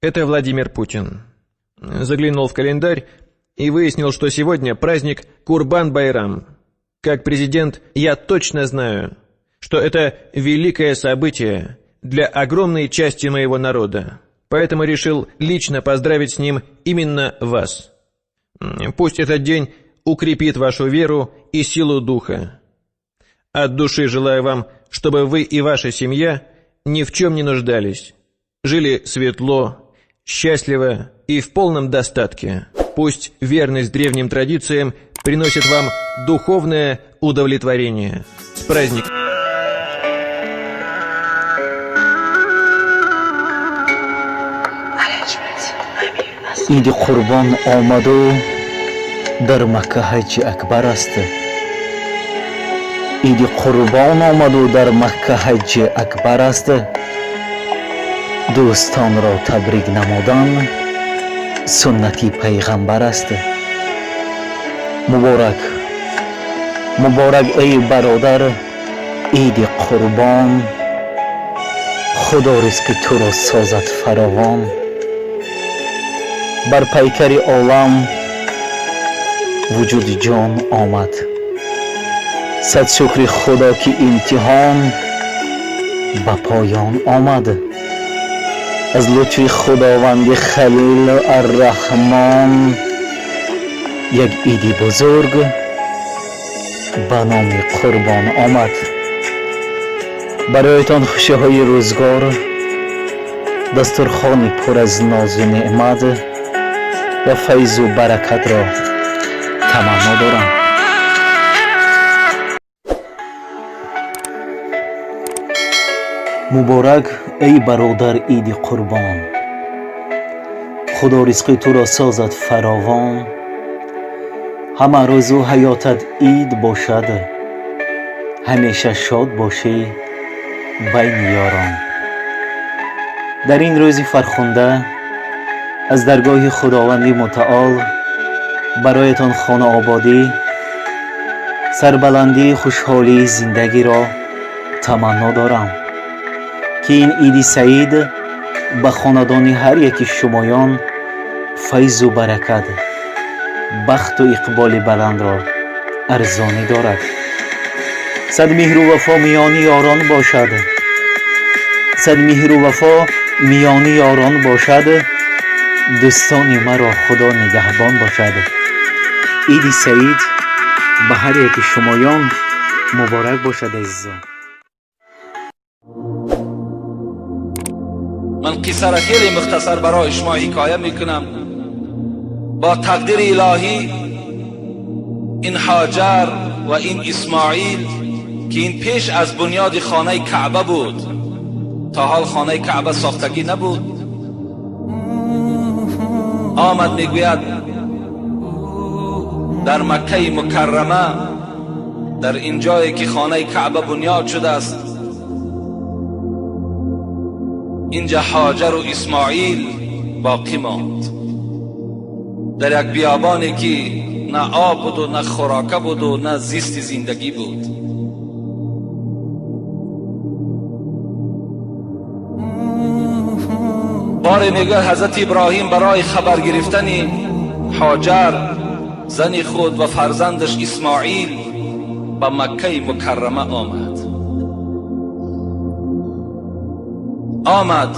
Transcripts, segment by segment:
Это Владимир Путин. Заглянул в календарь и выяснил, что сегодня праздник Курбан-Байрам. Как президент я точно знаю, что это великое событие для огромной части моего народа. Поэтому решил лично поздравить с ним именно вас. Пусть этот день укрепит вашу веру и силу духа. От души желаю вам, чтобы вы и ваша семья ни в чем не нуждались, жили светло, счастливо и в полном достатке. Пусть верность древним традициям приносит вам духовное удовлетворение. С праздником! Иди Қурбон омаду дар Макка ҳаҷи акбар аст. Иди Қурбон омаду дар Макка ҳаҷи акбар аст. Дӯстонро табрик намудан суннати пайғамбар аст. Муборак, муборак, эй бародар, Иди Қурбон. Худо ризқи туро созад фаровон. Бар пайкари олам вуҷуди ҷон омад. Сад шукри Худо, ки имтиҳон ба поён омад. Аз лутфи Худованди Халил Арраҳмон як иди бузург ба номи Қурбон омад. Бароятон хушиҳои рӯзгор, дастурхони пур аз нозу неъмат ва файзу баракатро таманно дорам. Муборак, эй бародар, Иди Қурбон. Худо ризқи туро созад фаровон. Ҳама рӯзу ҳаётат ид бошад, ҳамеша шод бошӣ байни ёрон. Дар ин рӯзи фархунда аз даргоҳи Худованди Мутаол бароятон хонаободӣ, сарбаландии, хушҳолии зиндагиро таманно дорам, ки ин Иди Саид ба хонадони ҳар яки шумоён файзу баракат, бахту иқболи баландро арзонӣ дорад. Сад меҳру вафо миёни ёрон бошад, сад меҳру вафо миёни ёрон бошад. Дӯстони маро Худо нигаҳбон бошад. Иди Саид ба ҳар яки шумоён муборак бошад, азизон. Ман қисса ра хеле мухтасар барои шумо ҳикоя мекунам. Бо тақдири илоҳӣ ин Ҳоҷар ва ин Исмоил, ки ин пеш аз бунёди хонаи Каъба буд, то ҳол хонаи Каъба сохтагӣ набуд, омад, мегӯяд, дар Маккаи Мукаррама, дар ин ҷое ки хонаи Каъба бунёд шудааст, инҷа Ҳоҷару Исмоил боқӣ монд дар як биёбоне, ки на об буду, на хӯрока буду, на зисти зиндагӣ буд. Боре, мегӯяд, ҳазрати Иброҳим барои хабар гирифтани Ҳоҷар, зани худ, ва фарзандаш Исмоил ба Маккаи Мукаррама омад. Омад,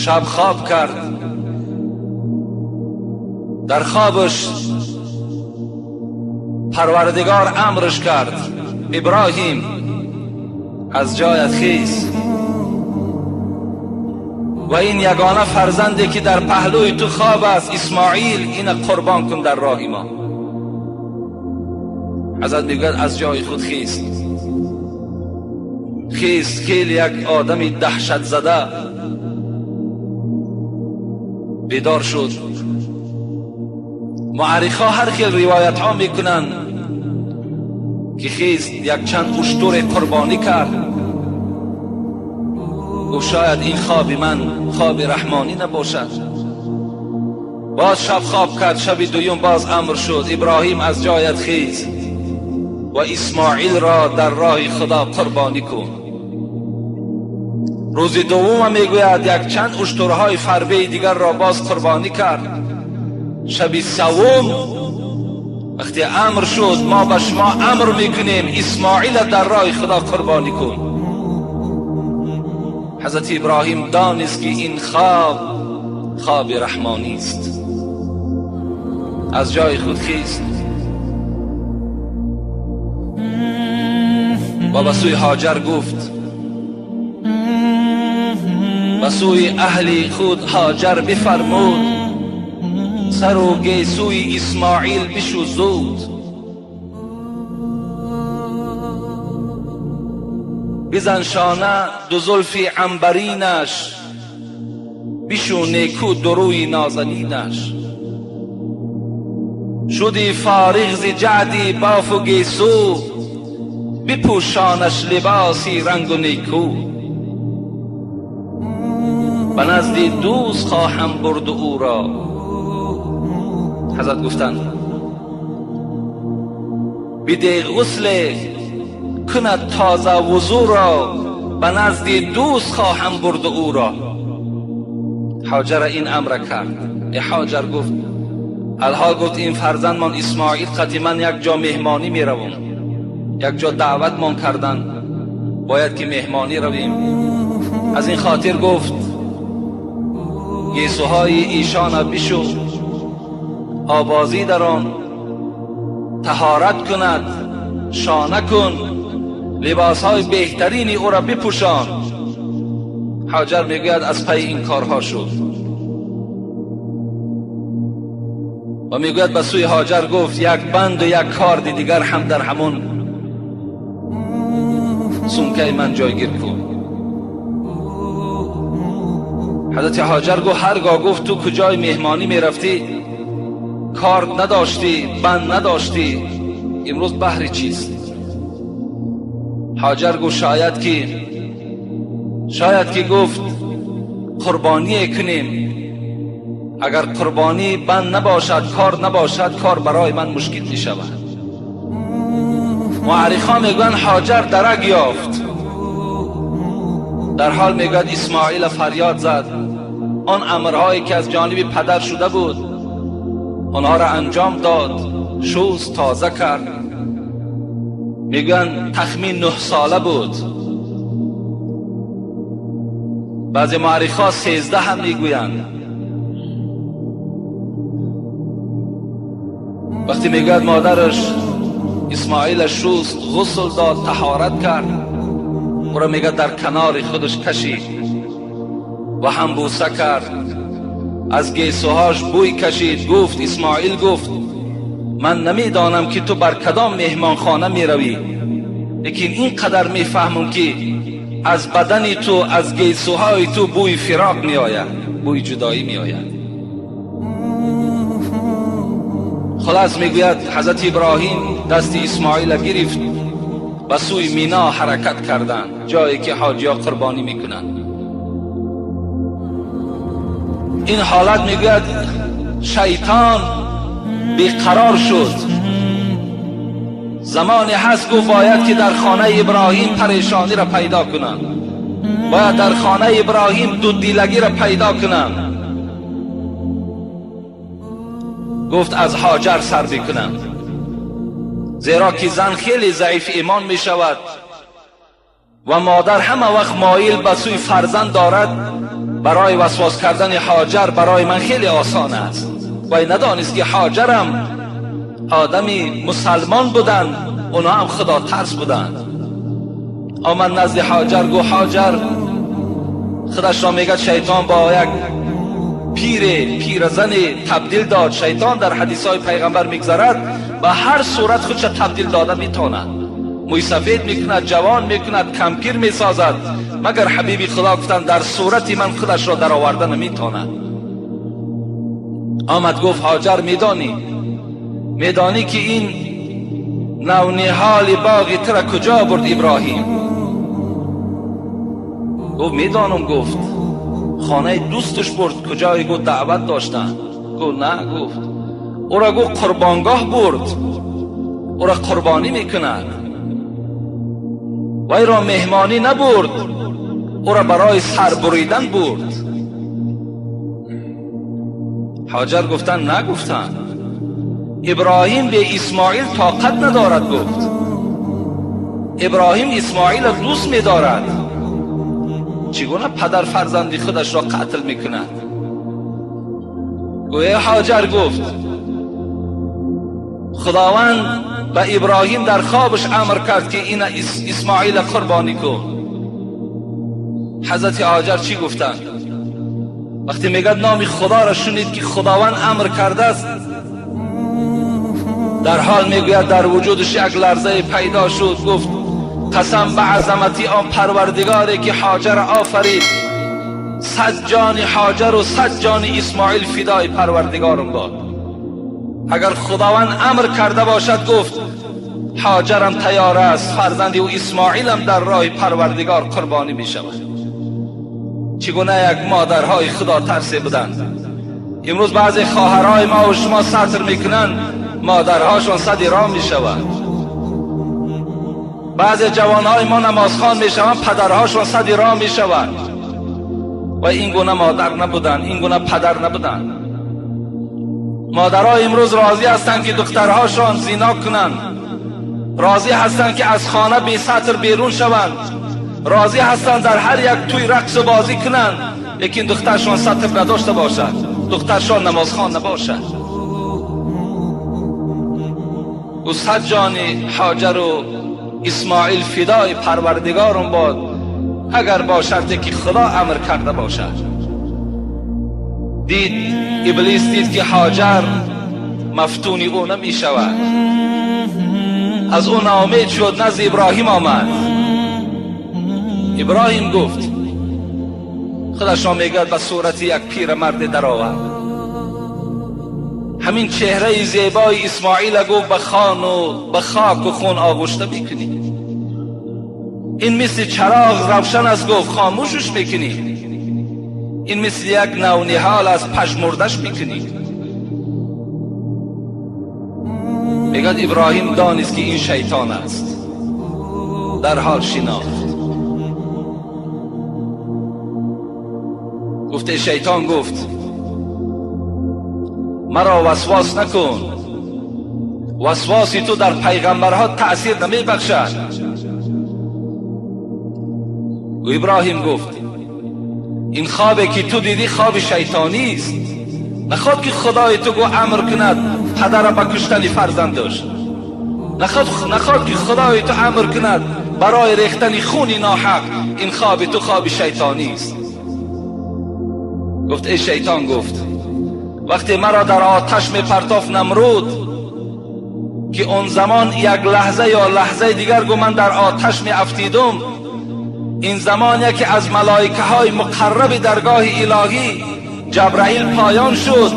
шаб хоб кард. Дар хобаш Парвардигор амрш кард: «Иброҳим, аз ҷоят хез ва ин ягона фарзанде, ки дар паҳлӯи ту хоб аст, Исмоил, ина қурбон кун дар роҳи мо». Ҳазрат мегӯяд, аз ҷои худ хест, хест, хеле як одами даҳшатзада бедор шуд. Муаррихҳо ҳар хел ривоятҳо мекунанд, ки хест, якчанд уштуре қурбонӣ кард. Гуфт: «Шояд ин хоби ман хоби раҳмонӣ набошад». Боз шаб хоб кард. Шаби дуюм боз амр шуд: «Иброҳим, аз ҷоят хез ва Исмоилро дар роҳи Худо қурбонӣ кун». Рӯзи дуввум мегӯяд якчанд уштурҳои фарбеи дигарро боз қурбонӣ кард. Шаби севум вақте амр шуд, мо ба шумо амр мекунем, Исмоила дар роҳи Худо қурбонӣ кун. Ҳазрати Иброҳим донист, ки ин хоб хоби раҳмонист. Аз ҷои худ хист ва ба сӯи Ҳоҷар гуфт, ба сӯи аҳли худ Ҳоҷар бифармуд, сару гесӯи Исмоил бишу зуд. Бизан шона ду зулфи анбаринаш, бишу неку дурӯи нозанинаш. Шуди фориғ зи ҷаъди бофу гесӯ, бипӯшонаш либоси рангу неку. Ба назди дӯст хоҳам бурду ӯро. Ҳазрат гуфтанд, биде ғусле кунад тоза вузӯро, ба назди дӯст хоҳам бурду ӯро. Ҳоҷара ин амра кард. Ҳоҷар гуфт, алҳол гуфт, ин фарзандмон Исмоил қати ман як ҷо меҳмонӣ меравам, як ҷо даъватмон карданд, бояд ки меҳмонӣ равем. Аз ин хотир гуфт, гесӯҳои эшона бишу, обозӣ дар он, таҳорат кунад, шона кун, либосҳои беҳтарини ӯро бипӯшон. Ҳоҷар мегӯяд, аз пайи ин корҳо шуд. Ва мегӯяд, ба сӯи Ҳоҷар гуфт, як банду як корди дигар ҳам дар ҳамон сумка ман ҷойгир кун. Ҳазрати Ҳоҷар гуфт, ҳаргоҳ гуфт, ту куҷои меҳмонӣ мерафтӣ, корд надоштӣ, банд надоштӣ, имрӯз баҳри чист? Ҳоҷар гуфт, шояд ки гуфт қурбоние кунем. Агар қурбонӣ банд набошад, кор набошад, кор барои ман мушкил мешавад. Муаррихон мегӯянд Ҳоҷар дарак ёфт. Дар ҳол мегӯяд Исмоила фарёд зад. Он амрҳое ки аз ҷониби падар шуда буд, онҳоро анҷом дод, шуст, тоза кард. Мегӯянд тахмин 9 сола буд. Баъзе муаррихҳо 13 ҳам мегӯянд. Вақте мегӯяд модараш Исмоила шуст, ғусл дод, таҳорат кард, ӯро мегӯяд дар канори худаш кашид ва ҳам бӯса кард, аз гесӯҳош бӯй кашид. Гуфт, Исмоил гуфт, ман намедонам ки ту бар кадом меҳмонхона меравӣ, лекин ин қадар мефаҳмам ки аз бадани ту, аз гесӯҳои ту бӯи фироқ меояд, бӯи ҷудоӣ меояд. Хулас мегӯяд, ҳазрати Иброҳим дасти Исмоила гирифт, ба сӯи Мино ҳаракат карданд, ҷое ки ҳоҷиҳо қурбонӣ мекунанд. Ин ҳолат мегӯяд шайтон беқарор шуд. Замоне ҳаст гуфт бояд ки дар хонаи Иброҳим парешониро пайдо кунам, бояд дар хонаи Иброҳим дуддилагиро пайдо кунам. Гуфт аз Ҳоҷар сар бикунам, зеро ки зан хеле заиф имон мешавад ва модар ҳама вақт моил ба сӯи фарзанд дорад. Барои васвас кардани Ҳоҷар барои ман хеле осон аст. Вай надонист ки Ҳоҷарам одами мусалмон буданд, онҳо ҳам худотарс буданд. Омад назди Ҳоҷар, гуфт, Ҳоҷар, худашро мегӯяд шайтон бо як пиразане табдил дод. Шайтон дар ҳадисҳои пайғамбар мегзарад, ба ҳар сурат худша табдил дода метавонад. Мӯй сафед мекунад, ҷавон мекунад, кампир месозад, магар ҳабиби Худо гуфтанд дар сурати ман худашро дароварда наметавонад. Омад гуфт, Ҳоҷар, медонӣ ки ин навниҳоли боғи тура куҷо бурд Иброҳим? Гуфт, медонам. Гуфт, хонаи дӯсташ бурд, куҷое гуфт даъват доштанд. Гуфт, на. Гуфт, ӯро гуфт қурбонгоҳ бурд, ӯро қурбонӣ мекунад. Вайро меҳмонӣ набурд, او را برای سر بریدن برد. هاجر گفتن نگفتن، ابراهیم به اسماعیل طاقت ندارد. گفت ابراهیم اسماعیل را دوست می‌دارد، چگونه پدر فرزندی خودش را قتل میکند؟ گویا هاجر گفت خداوند به ابراهیم در خوابش امر کرد که این اسماعیل قربانی کن. حضرت هاجر چی گفتند؟ وقتی میگد نام خدا را شنید که خداوند امر کرده است، در حال میگوید در وجودش یک لرزه پیدا شد. گفت قسم به عظمتی آن پروردگاری که هاجر آفرید، 100 جان هاجر و 100 جان اسماعیل فدای پروردگارم باد. اگر خداوند امر کرده باشد، گفت هاجرم تیار است، فرزندی و اسماعیلم در راه پروردگار قربانی می شود. چگونه یک مادرهای خدا ترسی بودند. امروز بعضی خواهرهای ما و شما ستر میکنند، مادرهاشان صد راه می شود. بعضی جوانهای ما نمازخوان می شوند، پدرهاشان صد راه می شود. و این گونه مادر نبودند، این گونه پدر نبودند. مادرها امروز راضی هستند که دخترهاشان زنا کنند، راضی هستند که از خانه بی ستر بیرون شوند، راضی هستند در هر یک توی رقص و بازی کنند، لیکن دخترشان ستر نداشته باشد، دخترشان نمازخوان نباشد. او 100 جان هاجر و اسماعیل فدای پروردگارم باد، اگر با شرطی که خدا امر کرده باشد. دید ابلیس دید که هاجر مفتون او نمی شود، از او ناامید شد، نزد ابراهیم آمد. ابراهیم گفت، خودش را میگوید به صورت یک پیرمرد درآورد، همین چهره زیبای اسماعیل گفت به خان و به خاک و خون آغشته میکنی، این مثل چراغ روشن است، گفت خاموشش میکنی، این مثل یک نونهال از پژمردش میکنی. میگد ابراهیم دانست که این شیطان است، در حال شناخت. گفته شیطان گفت مرا وسواس نکن، وسواسی تو در پیغمبرها تأثیر نمی بخشد. و ابراهیم گفت این خوابی که تو دیدی خواب شیطانی است، نخواد که خدای تو گو امر کند پدر به کشتن فرزند داشت، نخواد که خدای تو امر کند برای ریختن خون ناحق، این خواب تو خواب شیطانی است. گفت ای شیطان، گفت وقتی مرا در آتش می پرتاف نمرود که اون زمان یک لحظه یا لحظه دیگر گو من در آتش می افتیدم، این زمان یکی از ملائکه های مقرب درگاه الهی جبرائیل پایان شد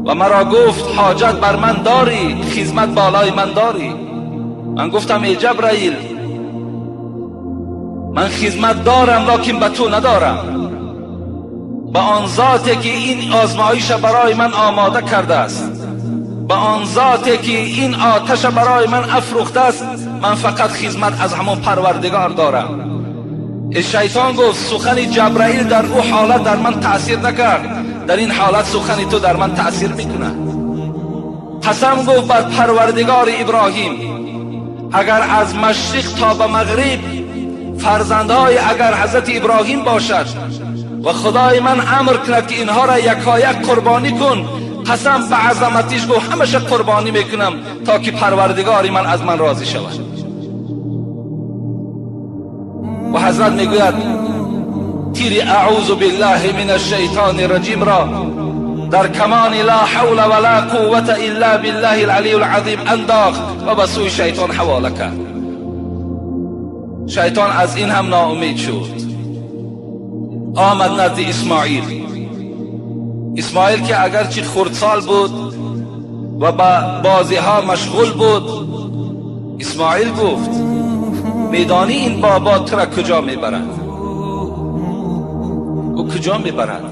و مرا گفت حاجت بر من داری، خدمت بالای من داری. من گفتم ای جبرائیل من خدمت دارم لکن به تو ندارم، به آن ذاتی که این آزمایش برای من آماده کرده است، به آن ذاتی که این آتش برای من افروخته است، من فقط خدمت از همون پروردگار دارم. شیطان گفت سخن جبرائیل در او حالت در من تأثیر نکرد، در این حالت سخن تو در من تأثیر میکند. قسم گفت بر پروردگار ابراهیم اگر از مشرق تا به مغرب فرزندهای اگر حضرت ابراهیم باشد و خدای من امر کند که اینها را یکایک قربانی کن، قسم به عظمتش گفت همشه قربانی میکنم تا که پروردگار من از من راضی شود. و حضرت میگوید تیر اعوذ بالله من الشیطان الرجیم را در کمان لا حول ولا قوة الا بالله العلی العظیم انداخت و به سوی شیطان حواله کرد. شیطان از این هم ناامید شد، آمد نزد اسماعیل. اسماعیل که اگرچه خردسال بود و با بازی ها مشغول بود، اسماعیل گفت میدانی این بابا تو را کجا میبرد؟ او کجا میبرد؟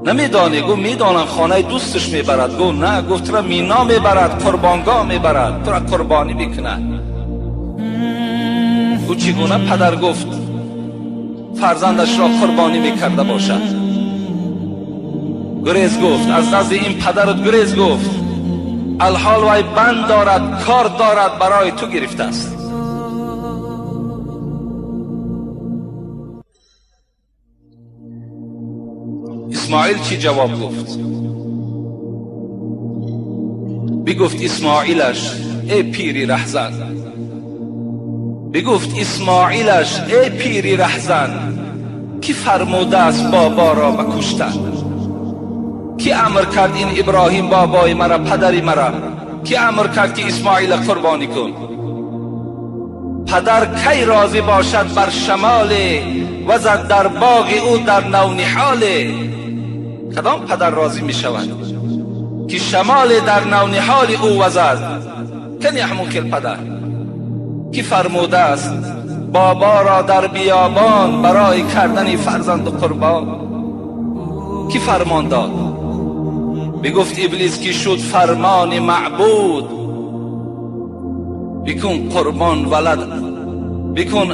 نمیدانی؟ گفت میدانم، خانه دوستش میبرد. گفت نه، گفت تو را مینا میبرد، قربانگاه میبرد، تو را قربانی میکند. Гуфт чӣ гуна падар гуфт фарзандашро қурбонӣ мекарда бошад. Гурез гуфт аз назди ин падарат гурез гуфт. Алҳол вай банд дорад, кор дорад, барои ту гирифтааст. Исмоил чӣ ҷавоб гуфт? Бигуфт Исмоилаш эй пири раҳзан. Бигуфт Исмоилаш эй пири раҳзан, ки фармудааст боборо ба куштан? Ки амр кард ин Иброҳим бобои мара, падари мара? Ки амр кард ки Исмоила қурбонӣ кун? Падар кай розӣ бошад бар шамоле, вазад дар боғи ӯ дар навниҳоле? Кадом падар розӣ мешавад ки шамоле дар навниҳоли ӯ вазад? Кани ҳамун хел падар ки фармудааст боборо дар биёбон барои кардани фарзанду қурбон? Ки фармон дод? Бигуфт Иблис ки шуд фармони маъбуд, бикун қурбон валад, бикун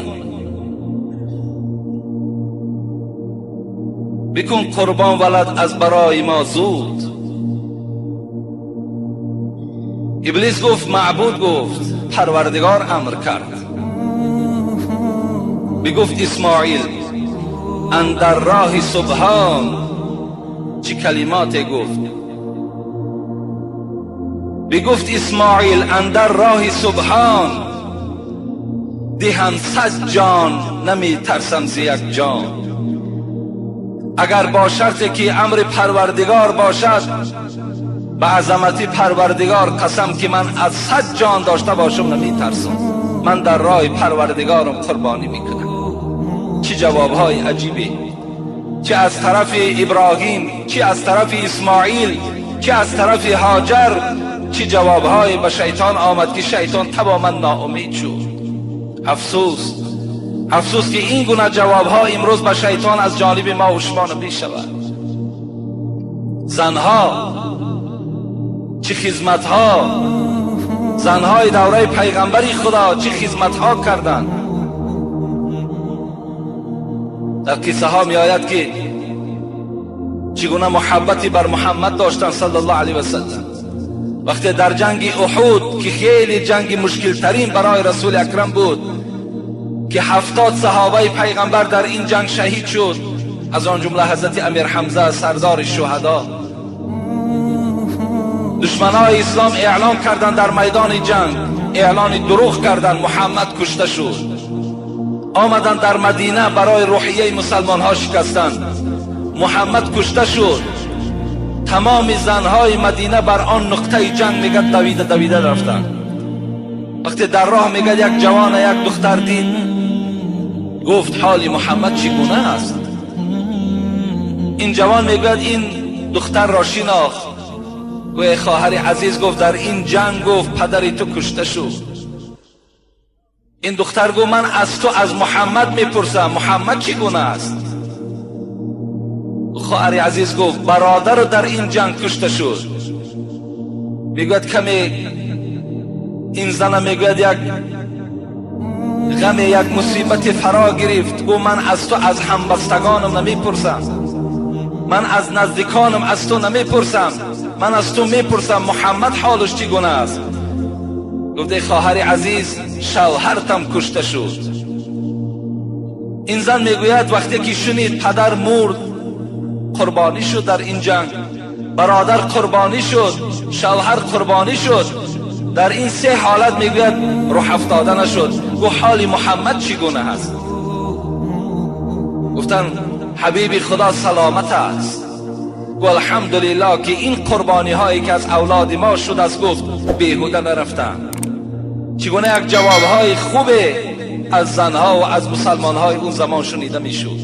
қурбон валад аз барои мо зуд. Иблис гуфт маъбуд гуфт, Парвардигор амр кард. Бигуфт Исмоил андар роҳи субҳон чӣ калимоте гуфт. Бигуфт Исмоил андар роҳи субҳон, диҳам 100 ҷон намитарсам зи як ҷон. Агар бо шарте ки амри Парвардигор бошад, ба азамати Парвардигор қасам ки ман аз 100 ҷон дошта бошам намитарсам. Ман дар роҳи Парвардигорам қурбонӣ мекунам. Чӣ ҷавобҳои аҷибе! Чӣ аз тарафи Иброҳим, чӣ аз тарафи Исмоил, чӣ аз тарафи Ҳоҷар, чӣ ҷавобҳое ба шайтон омад ки шайтон тамоман ноумед шуд. Афсӯс, афсӯс ки ин гуна ҷавобҳо имрӯз ба шайтон аз ҷониби мо ва шумо намешавад. Занҳо чӣ хизматҳо, занҳои давраи пайғамбари Худо чӣ хизматҳо карданд. Дар қиссаҳо меояд ки чӣ гуна муҳаббате бар Муҳаммад доштанд саллаллоҳу алайҳи васаллам. Вақте дар ҷанги Уҳуд ки хеле ҷанги мушкилтарин барои Расули Акрам буд, ки 70 саҳобаи пайғамбар дар ин ҷанг шаҳид шуд, аз он ҷумла ҳазрати Амир Ҳамза сардори шуҳадо. Душманои ислом эълон карданд дар майдони ҷанг, эълони дурӯғ карданд, Муҳаммад кушта шуд. Омаданд дар Мадина барои рӯҳияи мусалмонҳо шикастанд, Муҳаммад кушта шуд. Тамоми занҳои Мадина бар он нуқтаи ҷанг мегӯяд давида давида рафтанд. Вақте дар роҳ мегӯяд як ҷавона як духтар дид, гуфт ҳоли Муҳаммад чӣ гуна аст? Ин ҷавон мегӯяд ин духтарро шинохт. Гӯе хоҳари азиз гуфт дар ин ҷанг гуфт падари ту кушта шуд. Ин духтар гуфт ман аз ту аз Муҳаммад мепурсам, Муҳаммад чӣ гуна аст? Хоҳари азиз гуфт бародару дар ин ҷанг кушта шуд. Мегӯяд каме ин зана мегӯяд як ғаме як мусибате фаро гирифт. Гуфт ман аз ту аз ҳамбастагонам намепурсам, ман аз наздиконам аз ту намепурсам, ман аз ту мепурсам Муҳаммад ҳолаш чӣ гуна аст? Гуфт эй хоҳари азиз шавҳартам кушта шуд. Ин зан мегӯяд вақте ки шунид падар мурд, қурбонӣ шуд дар ин ҷанг, бародар қурбонӣ шуд, шавҳар қурбонӣ шуд, дар ин се ҳолат мегӯяд рӯҳ афтода нашуд. Гуфт ҳоли Муҳаммад чӣ гуна аст? Гуфтанд ҳабиби Худо саломат аст. Гуфт алҳамдулиллоҳ ки ин қурбониҳое ки аз авлоди мо шудааст гуфт беҳуда нарафтанд. Чӣ гуна як ҷавобҳои хубе аз занҳо ва аз мусалмонҳои он замон шунида мешуд.